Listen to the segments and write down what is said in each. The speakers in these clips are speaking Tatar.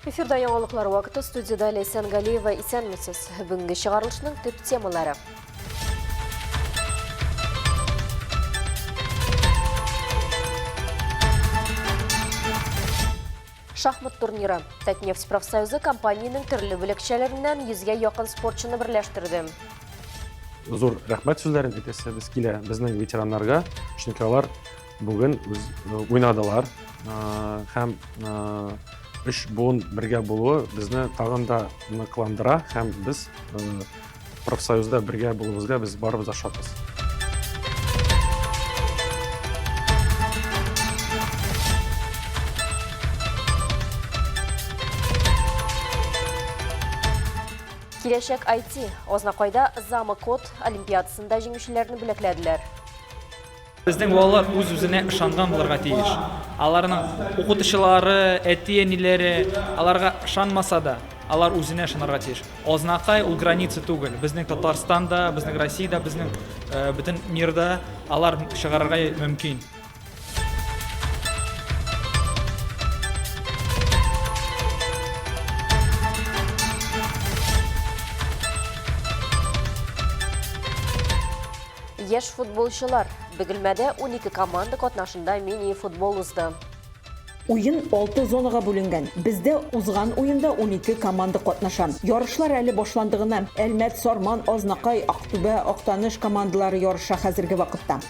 Эфирда яңалыклар вакыты студиядә Ләйсән Галиева исәнмесез. Бүгенге чыгарылышның төп темалары. Шахмат турниры. Татнефть профсоюзы компаниянең төрле бүлекчәләреннән йөзгә якын спортчыны берләштерде. Зур рәхмәт сүзләрен әйтәсебез килә безнең ветераннарга, чөнки алар бүген үз уйнадылар һәм өч буын бергә булуы безне тагын да ныкландыра һәм без профсоюзда бергә булуыбызга без барыбыз да шатбыз. Киләчәк IT. Азнакайда Замокод олимпиадасында җиңүчеләрне бүләкләделәр. Безнең балалар үз-үзенә ышанган булырга тиеш. Аларның укытучылары, әти-әниләре аларга ышанмаса да, алар үзенә ышанырга тиеш. Азнакай ул граница түгел. Безнең Татарстанда, безнең Россиядә, безнең э, бөтен мирда алар чыгарырга мөмкин. Яшь футболчылар Бөгелмәдә 12 команда катнашында мини-футбол узды. Уен алты зонага бүленгән. Бездә узган уенда 12 команда катнаша. Ярышлар әле башланды гына. Әлмәт, Сарман, Азнакай, Актүбә, Актаныш командалары ярыша хәзерге вакытта.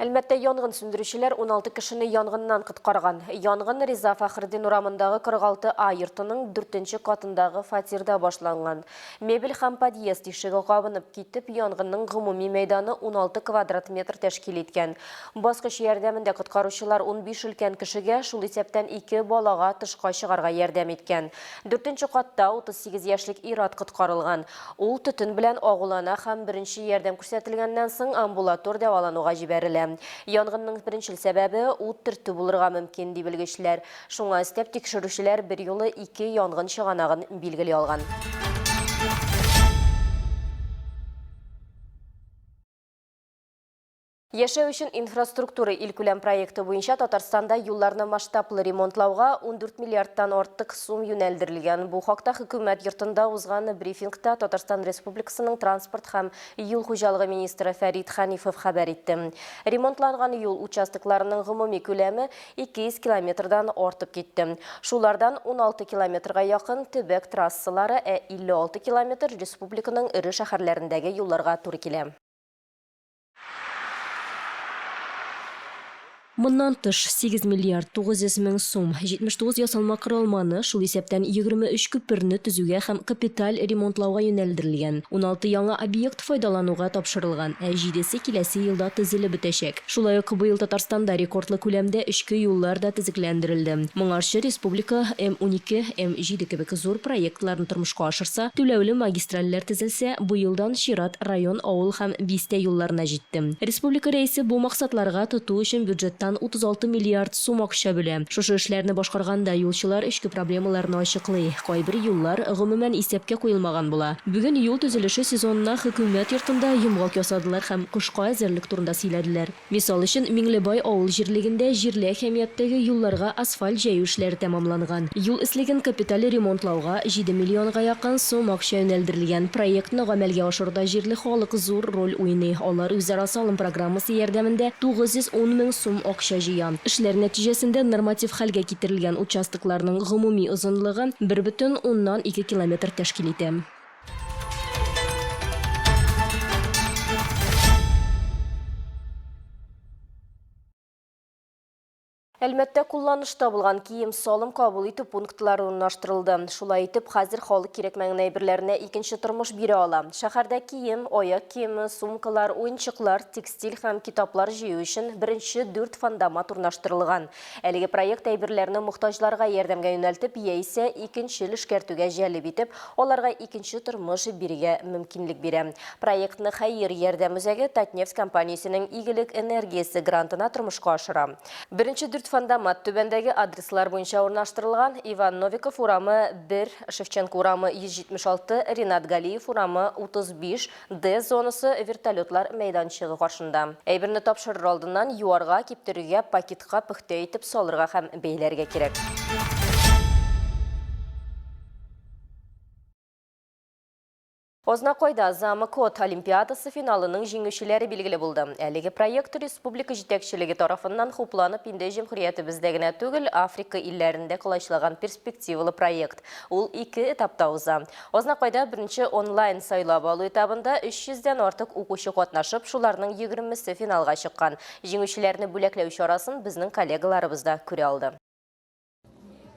Әлмәттә янгын сүндерүчеләр 16 кешене янгыннан коткарган. Янгын Риза Фәхретдин урамындагы 46 А йортының дүртенче катындагы фатирда башланган. Мебель һәм подъезд ишеге кабынып китеп, янгынның гомуми мәйданы 16 квадрат метр тәшкил иткән. Баскыч ярдәмендә коткаручылар 15 өлкән кешегә, шул исәптән ике балага тышка чыгарга ярдәм иткән. Дүртенче катта 38 яшьлек ир-ат коткарылган. Ул төтен белән агулана һәм беренче ярдәм күрсәтелгәннән соң амбулатор дәвалануга җибәрелә. Янгынның беренчел сәбәбе, ут төртү булырга мөмкин, ди белгечләр. Шуңа өстәп, тикшерүчеләр берьюлы ике янгын чыганагын билгели алган. Яшәү өчен инфраструктура илкүләм проекты буенча Татарстанда юлларны масштаблы ремонтлауга 14 миллиардтан артык сум юнәлдерелгән. Бу хакта Хөкүмәт йортында узган брифингта Татарстан Республикасының транспорт һәм юл хуҗалыгы министры Фәрит Хәнифов хәбәр итте. Ремонтланган юл участокларының гомуми күләме 200 километрдан артып китте. Шулардан 16 километрга якын төбәк трассалары, ә 56 километр республиканың эре шәһәрләрендәге юлларга туры килә. Моннан тыш, 8 миллиард 900 мең сум, 79 ясалма корылманы, шул исәптән 23 күперне төзүгә һәм капиталь ремонтлауга юнәлдерелгән. 16 яңа объект файдалануга тапшырылган, ә җидесе киләсе елда төзелеп бетәчәк. Шулай ук быел Татарстанда рекордлы күләмдә эчке юллар да төзекләндерелде. Моңарчы республика М-12, М-7 кебек зур проектларны тормышка ашырса, түләүле магистральләр төзелсә, быелдан чират район, авыл һәм бистә юлларына җитте. Республика Рәисе бу максатларга тоту өчен бюджеттан 36 миллиард сум акча бүлә. Шушы эшләрне башкарганда юлчылар эчке проблемаларны ачыклый, кайбер юллар, гомумән, исәпкә куелмаган була. Бүген юл төзелеше сезонына Хөкүмәт йортында йомгак ясадылар һәм кышка әзерлек турында сөйләделәр. Мисал өчен, Миңлебай авыл җирлегендә җирле әһәмияттәге юлларга асфальт җәю эшләре тәмамланган. Юл өслеген капиталь ремонтлауга 7 миллионга якын сум акча юнәлдерелгән. Проектны гамәлгә ашыруда җирле халык зур роль уйный, алар үзара салым программасы ярдәмендә 910 мең сум акча җыя. Эшләр нәтиҗәсендә норматив хәлгә китерелгән участокларның гомуми озынлыгы 1,2 километр тәшкил итә. Әлмәттә кулланышта булган кием-салым кабул итү пунктлары урнаштырылды. Шулай итеп, хәзер халык кирәкмәгән әйберләренә икенче тормыш бирә ала. Шәһәрдә кием, аяк киеме, сумкалар, уенчыклар, текстиль һәм китаплар җыю өчен беренче дүрт фандомат урнаштырылган. Әлеге проект әйберләрне мохтаҗларга ярдәмгә юнәлтеп яисә икенчел эшкәртүгә җәлеп итеп, аларга икенче тормыш бирергә мөмкинлек бирә. Проектны Хәер ярдәм үзәге Татнефть компаниясенең Игелек энергиясе грантына тормышка ашыра. Беренче дүрт Фандомат түбәндәге адреслар буенча урнаштырылган, Иван Новиков урамы, 1, Шевченко урамы, 176, Ринат Галиев урамы, 35, Д зонасы, вертолетлар мәйданчыгы каршында. Әйберне тапшырыр алдыннан юарга, киптерергә, пакетка пөхтә итеп салырга һәм бәйләргә кирәк. Азнакайда Замокод олимпиадасы финалының җиңүчеләре билгеле булды. Әлеге проект республика җитәкчелеге тарафыннан хупланып, инде җөмһүриятебездә генә түгел, Африка илләрендә колачлаган перспективалы проект. Ул ике этапта уза. Азнакайда беренче онлайн сайлап алу этабында 300 дән артык укучы катнашып, шуларның егермесе финалга чыккан. Җиңүчеләрне бүләкләү чарасын безнең коллегаларыбыз да күрә алды.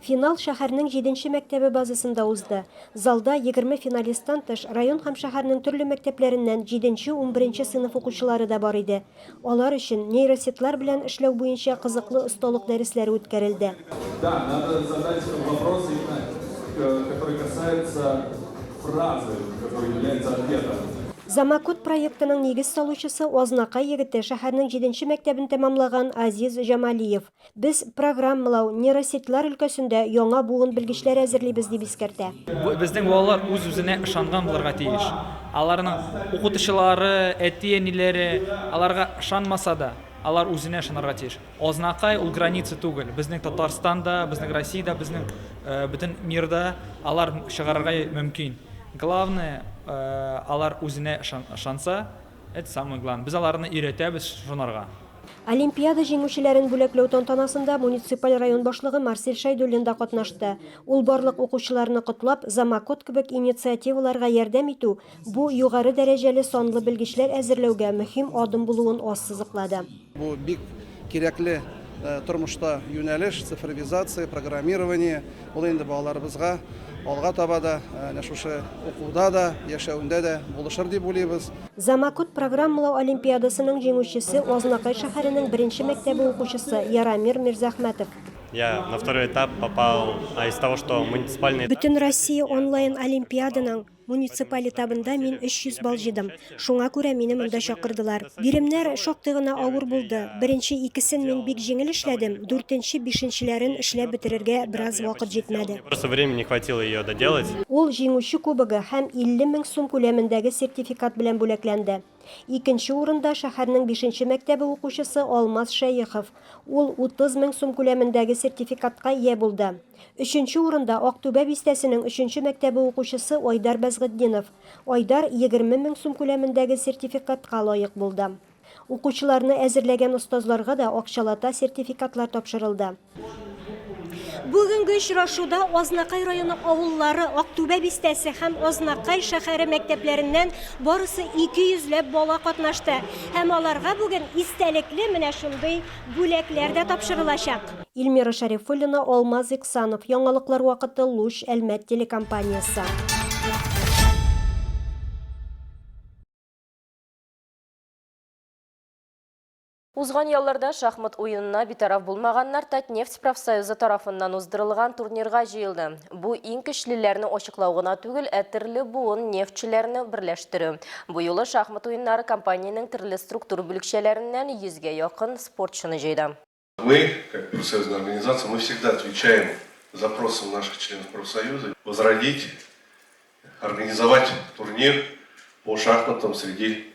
Финал шәһәрнең җиденче мәктәбе базасында узды. Залда, 20 финалисттан тыш, район һәм шәһәрнең төрле мәктәпләреннән җиденче-унберенче сыйныф укучылары да бар иде. Алар өчен нейросетьлар белән эшләү буенча кызыклы осталык дәресләре үткәрелде. Да, надо задать вопрос именно, который касается фразы, который является ответом. Замокод проектының нигез салучысы, Азнакай егете, шәһәрнең җиденче мәктәбен тәмамлаган Азиз Җамалиев. Без программалау, нейросетьлар өлкәсендә яңа буын белгечләре әзерлибез, дип искәртә. Безнең балалар үз-үзенә ышанган булырга тиеш. Аларның укытучылары, әти-әниләре аларга ышанмаса да, алар үзенә ышанырга тиеш. Азнакай ул граница түгел. Безнең Татарстанда, безнең Россиядә, безнең бөтен мирда алар чыгарырга мөмкин. Главное, алар үзенә ышанса, это самое главное. Без аларны өйрәтәбез шунарга. Олимпиада җиңүчеләрен бүләкләү тантанасында муниципаль район башлыгы Марсель Шәйдуллин да катнашты. Ул барлык укучыларны котлап, Замокод кебек инициативаларга ярдәм итү, бу югары дәрәҗәле санлы белгечләр әзерләүгә мөһим адым булуын ассызыклады. Бу бик кирәкле тормышта юнәлеш, цифровизация, программирование. Ул инде балаларыбызга алга таба да, әнә шушы укуда да, яшәвендә дә булышыр дип уйлыйбыз. Замокод программалау олимпиадасының җиңүчесе Азнакай шәһәренең беренче мәктәбе укучысы Ярамир Мирзәхмәтов. Я на второй этап попал из того, что муниципальный. Бөтенроссия онлайн-олимпиаданың Муниципаль этабында мин 300 балл җыйдым. Шуңа күрә мине монда чакырдылар. Биремнәр шактый гына авыр булды. Беренче икесен мин бик җиңел эшләдем, дүртенче, бишенчеләрен эшләп бетерергә бераз вакыт җитмәде. Просто времени не хватило ее доделать. Ул җиңүче кубогы һәм 50 мең сум күләмендәге сертификат белән бүләкләнде. Икенче урында, шәһәрнең бишенче мәктәбе укучысы Алмаз Шәехов. Ул 30 мең сум күләмендәге сертификатка ия булды. Өченче урында, Актүбә бистәсенең өченче мәктәбе укучысы Айдар Бәзгытдинов. Айдар 20 мең сум күләмендәге сертификатка лаек булды. Укучыларны әзерләгән остазларга да акчалата сертификатлар тапшырылды. Бүгенге очрашуда Азнакай районы авыллары, Актүбә бистәсе һәм Азнакай шәһәре мәктәпләреннән барысы 200 ләп бала катнашты. Һәм аларга бүген истәлекле менә шундый бүләкләр дә тапшырылачак. Илмира Шәрифуллина, Алмаз Иксанов, Яңалыклар вакыты, Луч, Әлмәт телекомпаниясе. Узган ялларда шахмат уенына битараф булмаганнар Татнефть профсоюзы тарафыннан уздырылган турнирга җыелды. Бу иң көчлеләрне ачыклау гына түгел, ә төрле буын нефтьчеләрне берләштерү. Бу юлы шахмат уеннары компаниянең төрле структур бүлекчәләреннән йөзгә якын спортчыны җыйды. Мы, как профсоюзная организация, мы всегда отвечаем запросам наших членов профсоюза возродить, организовать турнир по шахматам среди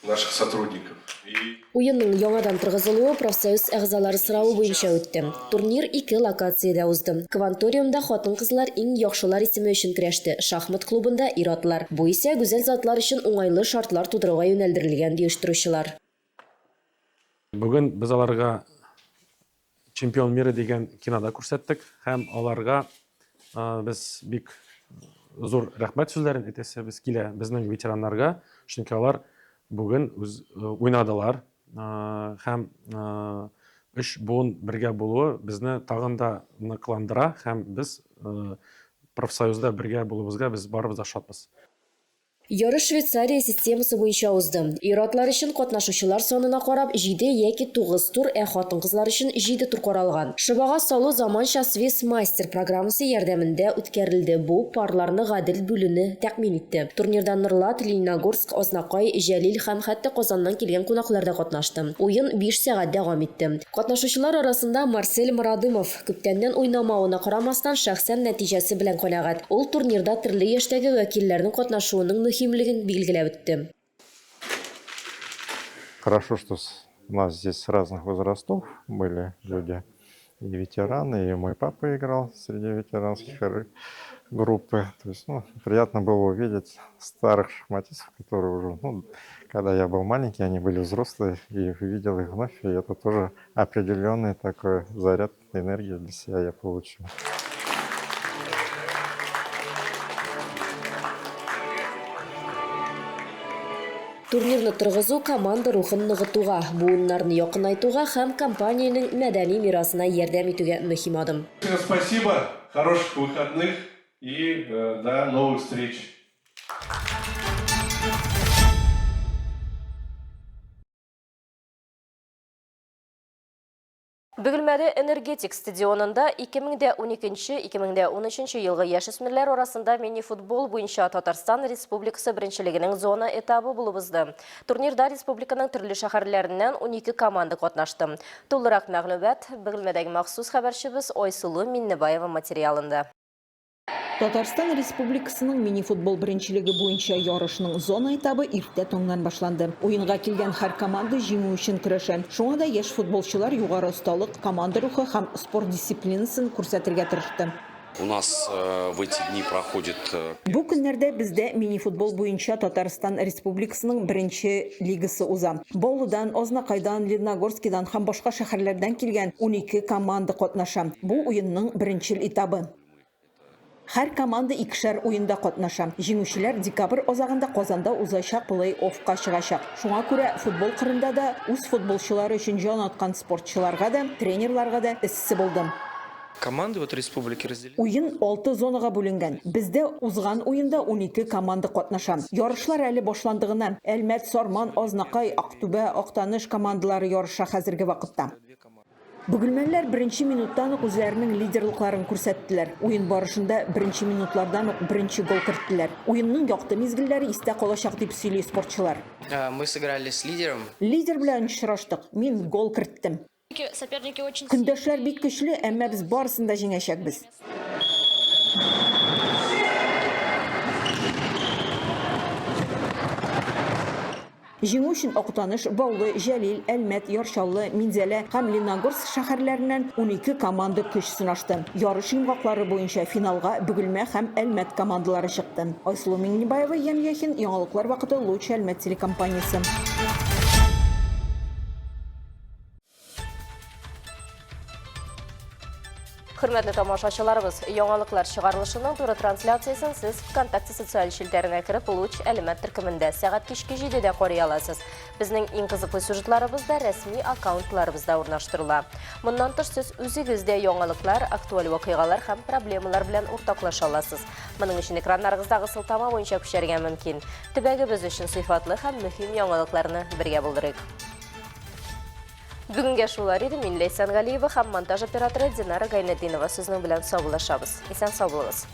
наших сотрудников. И Уенның яңадан торгызылуы профсоюз әгъзалары соравы буенча үтте. Турнир ике локациядә узды. Кванториумда хатын-кызлар иң яхшылар исеме өчен көрәште, шахмат клубында ир-атлар. Бу исә гүзәл затлар өчен уңайлы шартлар тудыруга юнәлдерелгән, ди оештыручылар. Бүген без аларга Чемпион мира дигән кинода күрсәттек һәм аларга без бик зур рәхмәт сүзләрен әйтәсебез килә безнең ветераннарга, чөнки алар бүген үз уйнадылар һәм өч буын бергә булуы безне тагын да ныкландыра һәм без профсоюзда бергә булуыбызга без барыбыз да шатбыз. Ярыш Швейцария системасы буенча узды. Ир-атлар өчен катнашучылар санына карап, җиде яки тугыз тур, ә хатын-кызлар өчен җиде тур каралган. Шобага салу заманча Swiss Master программасы ярдәмендә үткәрелде, бу парларны гадел бүлүне тәэмин итте. Турнирда Норлат, Лениногорск, Азнакай, Җәлил һәм хәтта Казаннан килгән кунаклар да катнашты. Уен биш сәгать дәвам итте. Катнашучылар арасында Марсель Морадымов, Күптәннән уйнамавына карамастан, шәхсән нәтиҗәсе белән канәгать. Ул турнирда төрле яшьтәге вәкилләрнең катнашуының мөһимлеген билгеләп үтте. Хорошо, что у нас здесь с разных возрастов были люди, и ветераны, и мой папа играл среди ветеранских группы. То есть, ну, приятно было увидеть старых шахматистов, которые уже, ну, когда я был маленький, они были взрослые, и увидел их вновь, и это тоже определенный такой заряд энергии для себя я получил. Турнирны торгызу команда рухын ныгытуга, буыннарны якынайтуга һәм компаниянең мәдәни мирасына ярдәм итүгә мөһим адым. Спасибо, хороших выходных и э, до новых встреч. Бөгелмәдә Энергетик стадионында 2012-2013 елгы яшүсмерләр арасында мини-футбол буенча Татарстан Республикасы беренчелегенең зона этабы булып узды. Турнирда республиканың төрле шәһәрләреннән 12 команда катнашты. Тулырак мәгълүмат Бөгелмәдәге махсус хәбәрчебез Айсылу Миннебаева материалында. Татарстан Республикасының мини-футбол беренчелеге буенча ярышның зона этабы иртә таңнан башланды. Уенга килгән һәр команда җиңү өчен көрәшә. Шуңа да яшь футболчылар югары осталык, команда рухы һәм спорт дисциплинасын күрсәтергә тырышты. У нас э, в эти дни проходит... Э, Бу көннәрдә бездә мини-футбол буенча Татарстан Республикасының беренче лигасы уза. Баулыдан, Азнакайдан, Лениногорскидан һәм башка шәһәрләрдән килгән 12 команда катнаша. Бу уенның беренчел этабы. Һәр команда икешәр уенда катнаша. Җиңүчеләр декабрь азагында Казанда узачак плей-оффка чыгачак. Шуңа күрә футбол кырында да үз футболчылары өчен җан аткан спортчыларга да, тренерларга да эссе булды. Команды вот республики разделены. Уен алты зонага бүленгән. Бездә узган уенда 12 команда катнаша. Ярышлар әле башланды гына. Әлмәт, Сарман, Азнакай, Актүбә, Актаныш командалары ярыша хәзерге вакытта. Бөгелмәлеләр беренче минуттан ук үзләренең лидерлыкларын күрсәттеләр. Уен барышында беренче минутлардан ук беренче гол керттеләр. Уенның якты мизгелләре истә калачак, дип сөйли спортчылар. Мы сыграли с лидером. Лидер белән очраштык. Мин гол керттем. Көндәшләр бик көчле, әмма без барысын да җиңәчәкбез. Җиңү өчен Актаныш, Баулы, Җәлил, Әлмәт, Яр Чаллы, Минзәлә һәм Лениногорск шәһәрләреннән 12 команда көч сынашты. Ярыш йомгаклары буенча финалга Бөгелмә һәм Әлмәт командалары чыкты. Айсылу Миңнебаева, Ян Яхин, Яңалыклар вакыты, Луч Әлмәт телекомпаниясе. Хөрмәтле тамашачыларыбыз, яңалыклар чыгарылышының туры трансляциясен сез ВКонтакте социаль челтәренә кереп, Луч Әлмәт төркемендә сәгать кичке 7-дә карый аласыз. Безнең иң кызыклы сюжетларыбыз да рәсми аккаунтларыбызда урнаштырыла. Моннан тыш, сез үзегез дә яңалыклар, актуаль вакыйгалар һәм проблемалар белән уртаклаша аласыз. Моның өчен экраннарыгыздагы сылтама буенча күчәргә мөмкин. Төбәгебез өчен сыйфатлы һәм мөһим яңалыкларны бергә булдырыйк. Бүгенгә шулар иде. Мин Ләйсән Галиева һәм монтаж операторы Динара Гайнетдинова сезнең белән саубуллашабыз. Исән сау булыгыз.